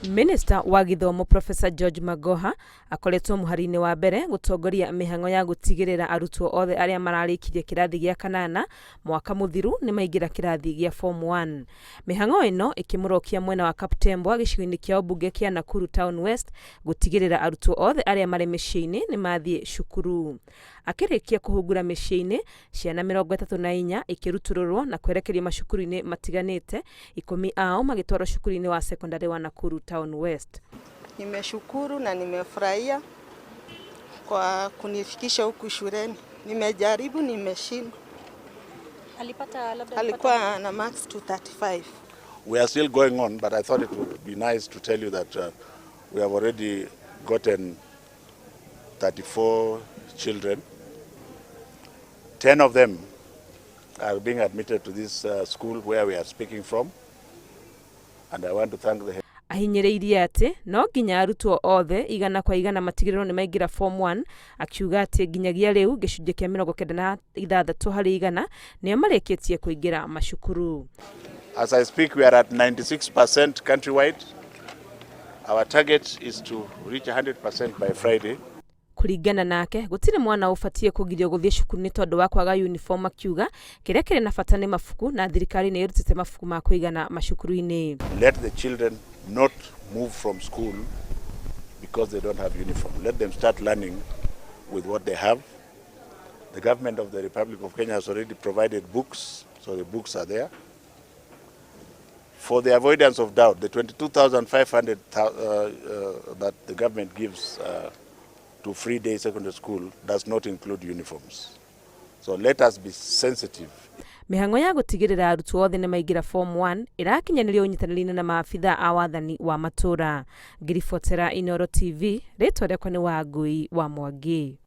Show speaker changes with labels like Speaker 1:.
Speaker 1: Minista wa gĩthomo Professor George Magoha akoretwo mũhari-inĩ wa mbere gũtongoria mĩhang'o ya gũtigĩrĩra arutwo othe arĩa mararĩkirie kĩrathi gĩa kanana mwaka mũthiru nĩ maingĩra kĩrathi gĩa Form 1. Mĩhang'o ĩno ĩkĩmũrokia mwena wa Kaptembwa gĩcigo-inĩ kĩa ũmbunge kĩa Nakuru Town West gũtigĩrĩra arutwo othe arĩa marĩ mĩciĩ-inĩ nĩ mathiĩ cukuru. Akĩrĩkia kũhungura mĩciĩ-inĩ, ciana 34 ikĩrutũrũrwo na kwerekerio macukuru-inĩ matiganĩte, ikũmi ao magĩtwarwo cukuru-inĩ wa sekondarĩ wa Nakuru Town West.
Speaker 2: Nimeshukuru na nimefurahia kwa kunifikisha huku shuleni. Nimejaribu, nimeshindwa.
Speaker 3: Alipata labda
Speaker 2: Alikuwa na marks 235.
Speaker 4: We are still going on, but I thought it would be nice to tell you that we have already gotten 34 children. 10 of them are being admitted to this school where we are speaking from. And I want to thank the
Speaker 1: Ahinyĩrĩirie atĩ no nginya arutwo othe 100% matigĩrĩrwo nĩ maingĩra Form 1, akiuga atĩ nginyagia rĩu gĩcunjĩ kĩa 96% nĩo marĩkĩtie kũingĩra macukuru.
Speaker 4: As I speak, we are at 96% countrywide. Our target is to reach 100% by Friday.
Speaker 1: Kũringana nake, gũtirĩ mwana ũbatiĩ kũgirio gũthiĩ cukuru nĩ tondũ wa kwaga uniform, akiuga kĩrĩa kĩrĩ na bata nĩ mabuku na thirikari nĩ ĩrutĩte mabuku ma kũigana macukuru-inĩ.
Speaker 4: Let the children not move from school because they don't have uniform. Let them start learning with what they have. The government of the Republic of Kenya has already provided books, so the books are there. For the avoidance of doubt, the 22,500 that the government gives to free day secondary school does not include uniforms. So let us be sensitive.
Speaker 1: Mĩhang'o ya gũtigĩrĩra arutwo othe nĩ maingĩra Form 1 ĩrakinyanĩrio ũnyitanĩri-inĩ na maabitha a wathani wa matũũra. Ngĩribotera Inooro TV, rĩtwa rĩakwa nĩ Wangui wa Mwangi.